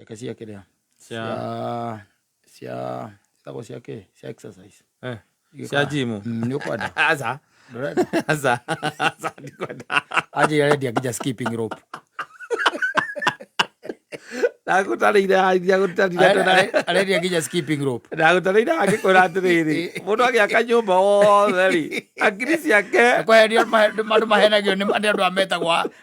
Ciake cia kĩrĩa? Cia Cia ciĩtagwo cia kĩ? Cia exercise. Cia gym. Nĩ ũkwenda? Aca. Ndũrenda? Aca. Aca ndikwenda. Anjĩra arendia nginya skipping rope. Ndagũtarĩire ndagũtarĩire Arendia nginya skipping rope. Ndagũtarĩire angĩkwĩra atĩrĩrĩ, mũndũ agĩaka nyũmba wothe rĩ, hakiri ciake Kweherio andũ mahenagio nĩ andũ aya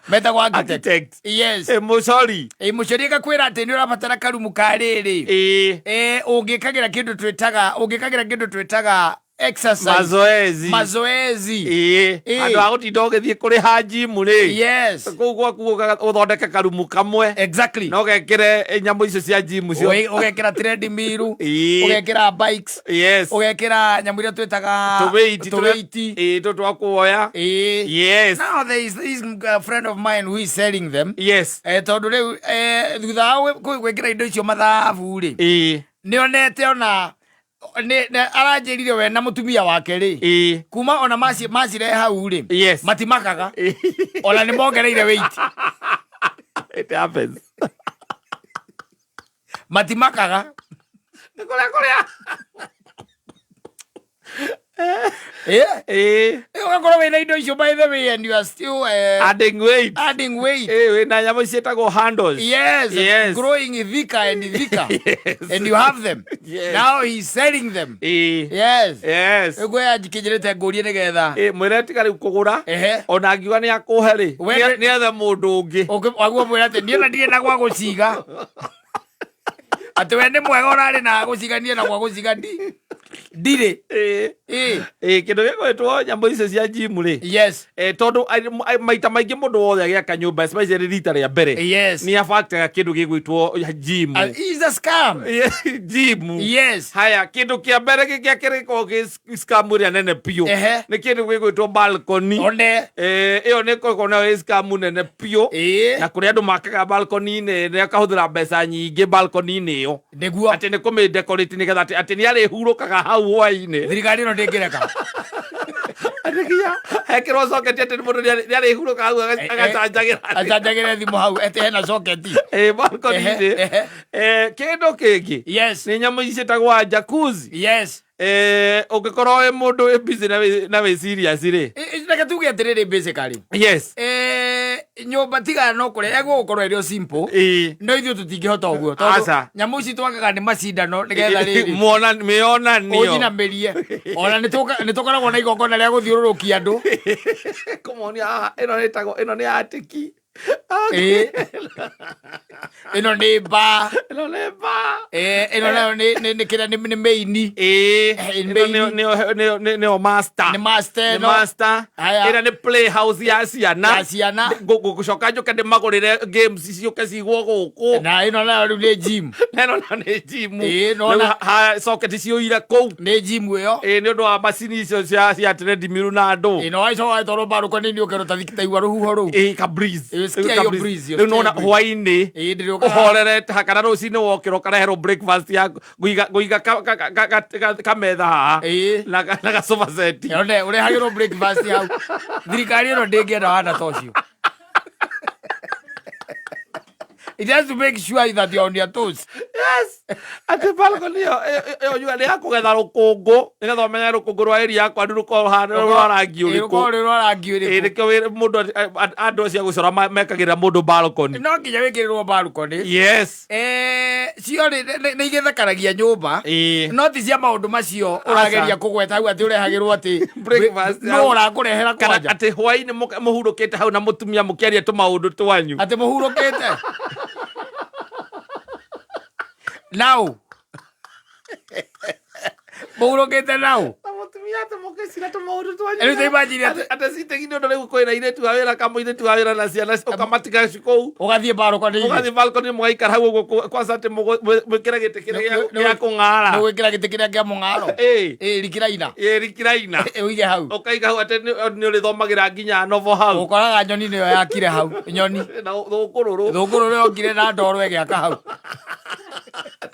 metagwo architect. Architect. Yes. Ĩ mũcori. Ĩ mũcori agakwĩra atĩ nĩ ũrabatara karumu ka rĩrĩ. Ĩ. Eh, ũngĩkagĩra kĩndũ twĩtaga ũngĩkagĩra kĩndũ twĩtaga exercise. Mazoezi. Mazoezi. Ĩ. Ĩ. Andũ a gũtinda ũgĩthiĩ kũrĩha njimu rĩ. Yes. Kũu gwaku ũthondeke karumu kamwe. Exactly. Na ũgekĩre nyamũ icio cia njimu cio. Ũgekĩra treadmill. Ĩ. Ũgekĩra bikes. Yes. Ũgekĩra nyamũ iria twĩtaga Tũwĩiti. Tũwĩiti. Ĩ, tũtũ twa kuoya. Ĩ. Yes. Now there is this friend of mine who is selling them. Yes. Eh, tondũ rĩu thutha wa gwĩkĩra indo icio mathabu rĩ Ĩ. nĩonete ona aranjĩrire we na mũtumia wake rĩ Ĩ. kuma ona macirehe hau rĩ Yes. matimakaga ona nĩ mongereire weight. It happens. Matimakaga. Nĩ kũrĩa kũrĩa. Eh? Ĩ. Ũgakorwo wĩna indo icio, by the way, and you are still Adding weight. Adding weight. Ĩ, wĩna nyamũ ciĩtagwo handles. Yes, growing thicker and thicker. Yes. And you have them. Yes. Now he's selling them. Ĩ. Yes. Yes. Ũguo yanjikĩnjĩrĩte ngũrie nĩgetha. Ĩ, mwĩre tiga rĩu kũgũra. Ehe. Ona angiuga nĩ akũhe rĩ, nĩ ethe mũndũ ũngĩ. Waguo mwĩra atĩ niĩ na ndirĩ na gwa gũciga. Atĩ we nĩ mwega ũrarĩ na gũciga, niĩ na gwa gũciga ndirĩ. Ĩ. Ĩ. Ĩ, kĩndũ gĩgwĩtwo nyamũ icio cia gym rĩ. Yes. Tondũ maita maingĩ mũndũ wothe agĩaka nyũmba, especially rita rĩa mbere, Yes. nĩ abactaga kĩndũ gĩgwĩtwo gym. Is a scam. Gym. Yes. Haya, kĩndũ kĩa mbere gĩkĩa kĩrĩkorwo gĩ scam ĩrĩa nene biũ Ehe. nĩ kĩndũ gĩgwĩtwo balcony. One. Ĩyo nĩ ĩkoragwo nayo ĩ scam nene biũ. Ĩ. Na kũrĩa andũ makaga balcony-inĩ nĩ akahũthĩra mbeca nyingĩ balcony-inĩ ĩyo. Nĩguo. Atĩ nĩ kũmĩ decorate nĩgetha atĩ nĩ arĩhurũkaga hau hwainĩ. Thirikari ĩno ndĩngĩreka. Atĩ nginya hekĩrwo socket atĩ mũndũ nĩ arĩhurũkaga hau agacanjagĩra. Acanjagĩre thimũ hau atĩ hena socket. Ĩ, balcony-inĩ. Ehe, ehe. Kĩndũ kĩngĩ. Yes. Nĩ nyamũ ici ciĩtagwo jacuzzi. Yes. Ũngĩkorwo wĩ mũndũ wĩ busy na wĩ serious rĩ. Reke tuge atĩrĩrĩ, basically. Yes. Nyũmba tiga no kũrĩa ĩgũgũkorwo ĩrĩ o simple. Ĩ. No ithuĩ tũtingĩhota ũguo tondũ Aca. nyamũ ici twakaga nĩ macindano nĩgetha rĩrĩ Muona mĩonanio. Ũnyinamĩrie ona nĩ tũkoragwo na igongona rĩa gũthiũrũrũkia andũ. Kũmonia haha ĩno ĩtagwo ĩno nĩ atiki. Ĩ. Ĩno nĩ ba. Ĩno nĩ ba. Ĩno nayo nĩ kĩrĩa nĩ main. Ĩ. Ĩno Ĩno nĩyo master. Nĩ master Nĩ ĩno. master. Haya. Ĩrĩa nĩ playhouse ya ciana. Ya ciana. Ngũcoka njũke ndĩmagũrĩre games ciũke cigwo gũkũ. Na ĩno nayo rĩu nĩ gym. Na ĩno nayo nĩ gym. Ĩ, nona. Rĩu socket ciũire kũu. Nĩ gym ĩyo. Ĩ, nĩ ũndũ wa macini icio cia treadmill na andũ. Ĩ, na wacoka watwarwo mbarũko nĩ ũkerwo ta igua rũhuho rũu. Ĩ, ka breeze. Ĩ, sikia Rĩu ka hiyo breeze. breeze, Rĩu nona sikia hiyo breeze. hwainĩ Ĩ, ndĩrĩũkaga. ũhorerete ha kana rũcinĩ wokĩra ũkareherwo breakfast yaku ngũiga kametha haha Ĩ. na gasofa set. Yone ũrehagĩrwo breakfast hau. Thirikari ĩno ndĩngĩenda wana ta ũcio. It has to make sure that you're on your toes. Yes. Atĩ balcony ĩyo yua nĩ ya kũgetha rũkũngũ nĩgetha ũmenye rũkũngũ rwa area yakwa nĩ rũkoragwo rũhana rwa rangi Ĩ, ũrĩkũ. rũkoragwo rwĩ rwa rangi Ĩ, ũrĩkũ. nĩkĩo mũndũ andũ acio a gũcora mekagĩrĩra mũndũ balcony. No nginya wĩkĩrĩrwo balcony. Yes. Cio nĩ igĩthakaragia nyũmba. Ĩ. No ti cia maũndũ macio ũrageria kũgweta hau atĩ ũrehagĩrwo atĩ Breakfast no hau. ũrakũrehera Kana kwanja. atĩ hwainĩ mũhurũkĩte hau na mũtumia mũkĩaria tũmaũndũ twanyu. Atĩ mũhurũkĩte. Nau. Mũhurũkĩte nau. Na mũtumia atĩ mũkĩcira tũmaũndũ twanyu. Rĩu ta imagine Atĩ citegi nĩ ũndũ rĩu kwĩna airĩtu a wĩra kamũirĩtu wa wĩra na ciana ũkamatiga kũu. Ũgathiĩ balcony-inĩ. Ũgathiĩ balcony mũgaikara hau ũguo kwanza atĩ mwĩkĩre gĩtĩ kĩrĩa gĩa kũng'ara. Nĩ gwĩkĩra gĩtĩ kĩrĩa kĩa mũng'aro. Ĩ. Ĩ, rikiraina. Ĩ, rikiraina. Ĩ, ũige hau. Ũkaiga hau atĩ nĩ ũrĩthomagĩra nginya novel hau. Ũkoraga nyoni nĩyo yakire hau. Nyoni. Na thũkũrũrũ. Thũkũrũrũ yokire na ndoro ĩgĩaka hau.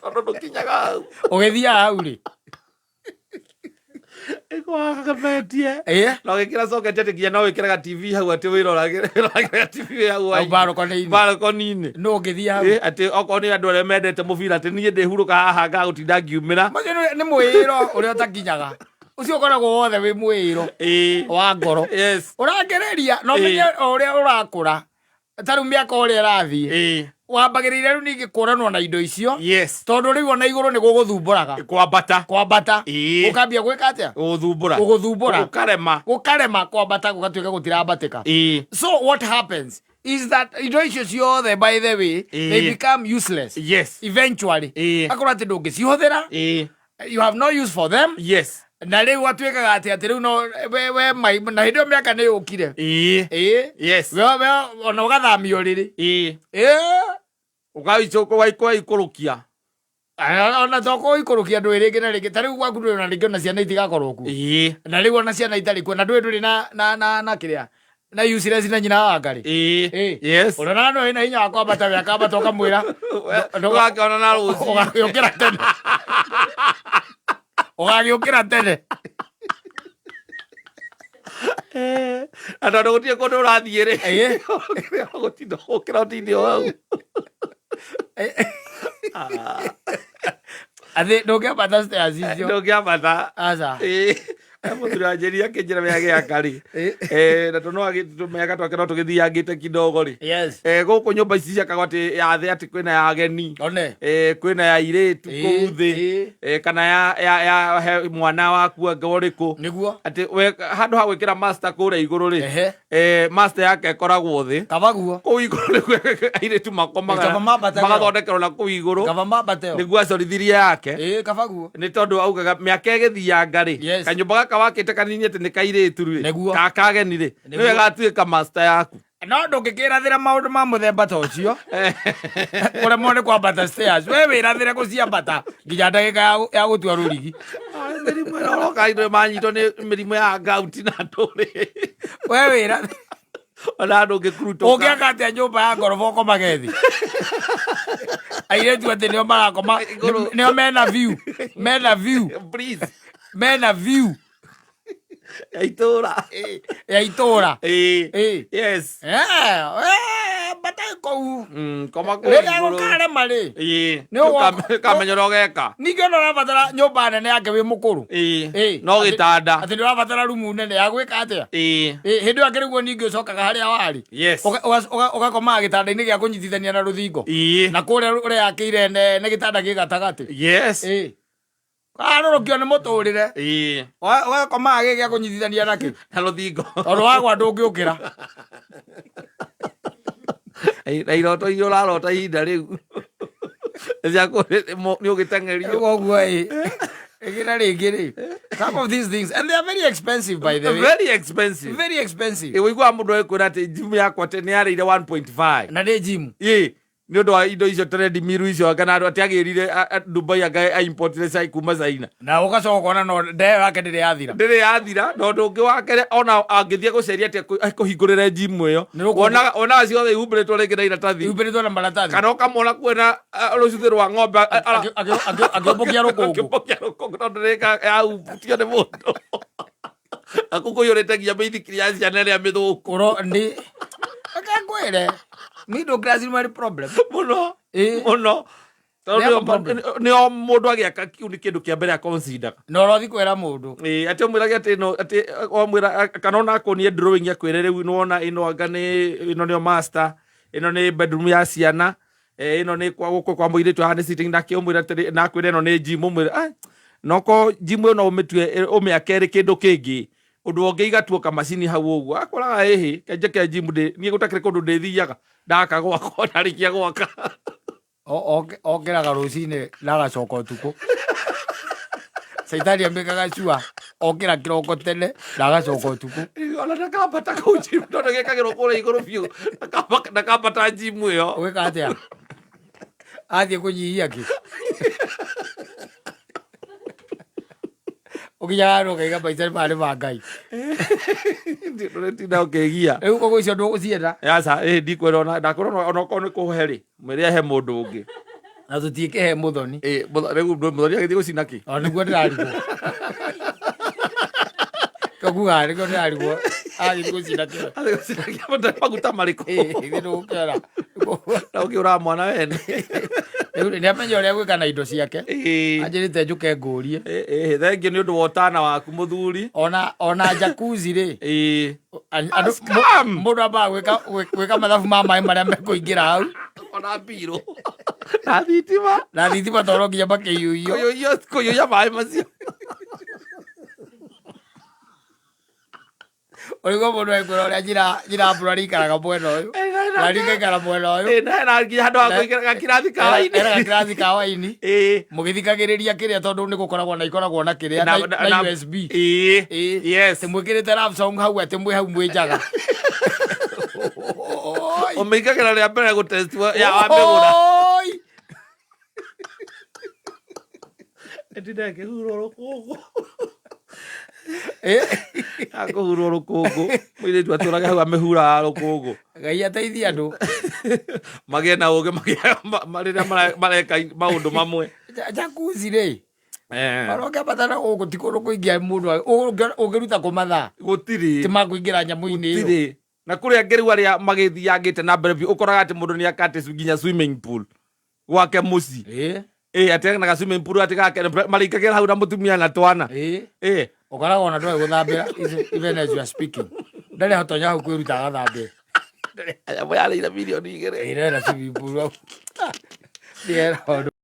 Tondũ ndũkinyaga hau. Ũgĩthiaga hau rĩ? Ĩko. Wakagemetie. Ĩĩ. Na ũgĩkĩra socket atĩ nginya no wĩkĩre ga TV hau atĩ wĩroragĩre wĩroragĩre TV wĩ hau Hau balcony-inĩ. balcony-inĩ. Nũ ũngĩthiĩ hau? Ĩ, atĩ okorwo nĩ andũ arĩa mendete mũbira atĩ niĩ ndĩhurũka haha ngagũtinda ngiumĩra. Macio nĩ mwĩĩro ũrĩa ũtakinyaga. Ũcio ũkoragwo wothe wĩ mwĩĩro Ĩĩ. wa ngoro. Yes. Ũrangereria na ũmenye o ũrĩa ũrakũra. Ta rĩu mĩaka ũrĩa ĩrathiĩ. Ĩĩ. Wambagĩrĩria rĩu ningĩ kũranwo na indo icio. Yes. Tondũ rĩu ona igũrũ nĩ gũgũthumbũraga. Kwambata. Kwambata. Ĩĩ. Ũkambia gwĩka atĩa? Gũgũthumbũra. Gũgũthumbũra. Gũkarema. Gũkarema kwambata gũgatuĩka gũtirambatĩka. Ĩĩ. So what happens is that indo icio ciothe by the way they Ĩĩ. become useless. Yes. Eventually. Ĩĩ. Akorwo atĩ ndũngĩcihũthĩra. Ĩĩ. You have no use for them. Yes. Na rĩu atuĩkaga atĩ atĩ rĩu no we, we mai, na hĩndĩ ĩyo mĩaka nĩ yũkire. Ĩĩ. Ĩĩ. Yes. We, we, ona ũgathamio rĩrĩ. Ĩĩ. Ĩĩ. Ũgaikũrũkia. Ona to kũikũrũkia ndũĩ rĩngĩ na rĩngĩ ta rĩu gwaku ndũĩ ona rĩngĩ ona ciana itigakorwo kuo. Ĩĩ. Na rĩu ona ciana itarĩ kuo na ndũĩ ndũrĩ na na na na kĩrĩa na useless na nyina wa ngarĩ. Ĩĩ. Ĩĩ. Yes. Ũronaga no wĩna hinya wa kwambata we akambata ũkamwĩra Ũgakĩona na rũciũ. ũgagĩũkĩra tene. Ũgagĩũkĩra tene. Na tondũ gũtirĩ kũndũ ũrathiĩ rĩ. Ĩĩ. Gũtinda ũkĩra ũtinde o hau. Athĩ ndũngĩambata stairs icio. Ndũngĩambata. Aca. Ĩĩ. Mũthuri wanjĩrire akĩnjĩra wĩra gĩaka rĩ. Ĩĩ. Na tondũ no mĩaka twake no tũgĩthiangĩte kidogo rĩ. Yes. Gũkũ nyũmba ici ciakagwo atĩ ya thĩ atĩ kwĩna ya ageni. One. Kwĩna ya airĩtu kũu thĩ. Ĩĩ. Kana ya he mwana waku anga ũrĩkũ. Nĩguo. Atĩ we handũ ha gwĩkĩra master kũrĩa igũrũ rĩ. Ehe. Master yake ĩkoragwo thĩ. Kaba guo. Kũu igũrũ nĩguo airĩtu makomaga. Kaba mambatagĩra. Magathondekerwo na kũu igũrũ. Kaba mambateo. Nĩguo acorithirie yake. Ĩĩ kaba guo. Nĩ tondũ augaga mĩaka ĩgĩthianga rĩ. Yes. Kanyũmba gaka wakĩte kanini atĩ nĩ kairĩtu rĩ. Nĩguo. Ka kageni rĩ. Nĩguo. Nĩwe gatuĩka master yaku. No ndũngĩkĩrathĩra maũndũ ma mũthemba ta ũcio. Ũremwo nĩ kwambata stairs. We wĩrathĩre gũciambata nginya ndagĩka ya gũtua rũrigi. Mĩrimũ ĩno ũroka andũ manyitwo nĩ mĩrimũ ya gout na ndũrĩ. We wĩrathĩre. Ona andũ ũngĩkurutũka. Ũngĩaka atĩa nyũmba ya ngoroba ũkomage thĩ? Airĩtu atĩ nĩo marakoma, Igũrũ. nĩo mena view, mena view, Please. mena view Ya itũra. ya itũra. Ĩĩ. Ĩĩ. Yes. Mbata kũu. Koma kũu Rĩrĩa igũrũ. gũkarema rĩ. Ĩĩ. Nĩ ũgwa- Ũkamenya ũrĩa ũgeka. Ningĩ ona ũrabatara nyũmba nene yake wĩ mũkũrũ. Ĩĩ. Ĩĩ. No gĩtanda. Atĩ nĩ ũrabatara rumu nene ya gwĩka atĩa? Ĩĩ. Ĩĩ, hĩndĩ ĩyo akĩrĩguo ningĩ ũcokaga harĩa warĩ. Yes. Ũgakomaga gĩtanda-inĩ gĩa kũnyitithania na rũthingo. Ĩĩ. Na kũrĩa ũreyakĩire nene gĩtanda gĩ gatagatĩ. Yes. Ĩĩ. Karũrũkio nĩ mũtũrĩre. Ĩĩ. Ũgakomaga gĩ gĩa kũnyitithania nakĩ. Na rũthingo. Tondũ wagwa ndũngĩũkĩra. Na iroto iria ũrarota ihinda rĩu. Nĩ ũgĩteng'erio. Rĩu ũguo ĩ. Rĩngĩ na rĩngĩ rĩ. Some of these things and they are very expensive by the way. Very expensive. Very expensive. Ĩ, ũiguaga mũndũ agĩkwĩra atĩ gym yakwa atĩ nĩ yarĩire 1.5. Na nĩ gym. Ĩ, nĩ ũndũ wa indo icio treadmill icio kana andũ atĩ agĩrire Dubai anga aimportire cai kuma China. Na ũgacoka ũkona no ndeo yake ndĩrĩ yathira. Ndĩrĩ yathira na ũndũ ũngĩ wa kerĩ ona angĩthiĩ gũceria atĩ akũhingũrĩre gym ĩyo. Nĩ rũkũngũ. Wonaga ciothe ihumbĩrĩtwo rĩngĩ na iratathi. Ihumbĩrĩtwo na maratathi. Kana ũkamwona kwĩna rũcuthĩ rwa ng'ombe Akĩũmbũkia rũkũngũ. Akĩũmbũkia rũkũngũ tondũ nĩ yahutio nĩ mũndũ. Na kũu kũiyũrĩte nginya mĩithikiri ya ciana ĩrĩa mĩthũku. Ũro nĩ Reke ngwĩre. Middle class nĩ marĩ problem. Mũno. Ĩĩ. Mũno. Tondũ They have a nĩo- problem. nĩo mũndũ agĩaka kiu nĩ kĩndũ kĩa mbere aconsider. Na ũrothi kwĩra mũndũ. Ĩĩ, atĩ ũmwĩrage atĩ ĩno atĩ wamwĩra kana ona akuonie drawing akwĩre rĩu nĩwona ĩno anga nĩ ĩno nĩyo master ĩno nĩ bedroom ya ciana ĩno nĩ kwa gũkũ kwa mũirĩtu haha nĩ sitting nake ũmwĩre atĩrĩ na akwĩre ĩno nĩ gym ũmwĩre "Ah, noko gym ĩno ũmĩtue ũmĩake ĩrĩ kĩndũ kĩngĩ ũndũ ũngĩ igatuo kamacini hau ũguo akoraga ĩhĩ kenje ke gym ndĩ niĩ gũtakĩrĩ kũndũ ndĩthiaga ndaka gwakwa ndarĩkia gwaka Okĩraga rũcinĩ na agacoka ũtukũ. Caitani amĩkaga cua okĩra kĩroko tene na agacoka ũtukũ. Ona ndakambata kũu gym tondũ gĩkagĩrwo kũrĩa igũrũ biũ ndakambata gym ĩyo. Ũgĩka atĩa? Athiĩ kũnyihia kĩ? Ũkinyaga handũ ũkaiga maica maya nĩ ma Ngai. Ndũrĩtinda ũkĩgia. Rĩu koguo icio ndũgũcienda. Aca, ĩ ndikwĩra ona ndakwĩra ona okorwo nĩ kũhe rĩ, mwĩre ahe mũndũ ũngĩ. Na tũtiĩkĩhe mũthoni. Ĩ, rĩu mũthoni agĩthiĩ gũcina kĩ? O nĩguo ndĩrarigwo. Nĩkĩo ngugaga, nĩkĩo ndĩrarigwo agĩthiĩ gũcinda kĩo. Athiĩ maguta marĩkũ? Ĩĩ, ndũgũkĩona. Na ũkĩũraga mwana wene. Rĩu nĩ amenya ũrĩa gwĩka na indo ciake. Anjĩrĩte njũke ngũrie. Ĩĩ, thengio nĩ ũndũ wa ũtana waku, mũthuri. Ona jacuzzi rĩ, andũ Scam! Mũndũ ambaga gwĩka mathabu ma maĩ marĩa mekũingĩra hau. Ona mbirũ na thitima. Na thitima, tondũ nginya makĩiyũio. Kũiyũia maĩ macio. Ũrĩguo mũndũ ekwĩra ũrĩa njĩra mbura rĩikaraga mwena ũyũ na rĩgaikara mwena ũyũ. Ĩĩ, na hena nginya handũ ha kũigĩra gakirathi ka waini. Ena gakirathi ka waini. Mũgĩthikagĩrĩria kĩrĩa, tondũ nĩ gũkoragwo na ikoragwo na kĩrĩa na USB. Atĩ mwĩkĩrĩte love song hau, atĩ mwĩ hau mwĩ njaga. Ũmĩingagĩra rĩa mbere gũtest ya wamĩgũra. Oi! Ndinda ngĩhurwo rũkũngũ. Akũhurwo rũkũngũ, mũirĩtu atũraga hau amĩhuraga rũkũngũ. Ngai ateithie andũ. Magĩe na ũgĩ rĩrĩa mareka maũndũ mamwe. Jacuzzi rĩ, ona ũngĩambata na gũkũ ti kũndũ kũingĩ mũndũ ũngĩruta kũ mathaa. Gũtirĩ. Ti makũingĩra nyamũ-inĩ ĩyo. Gũtirĩ. Na kũrĩ angĩ rĩu arĩa magĩthiangĩte na mbere biũ, ũkoraga atĩ mũndũ nĩ akate nginya swimming pool gwake mũciĩ. Ĩĩ, atĩ na ga swimming pool atĩ gake marĩingagĩra hau na mũtumia na twana. Ũkoraga ona ndũĩ gũthambĩra, even as you are speaking ndarĩ hotonya hau kwĩruta agathambĩra. Nyamũ yarĩire 2 mirioni. Ĩrera swimming pool hau. Nĩera ũndũ.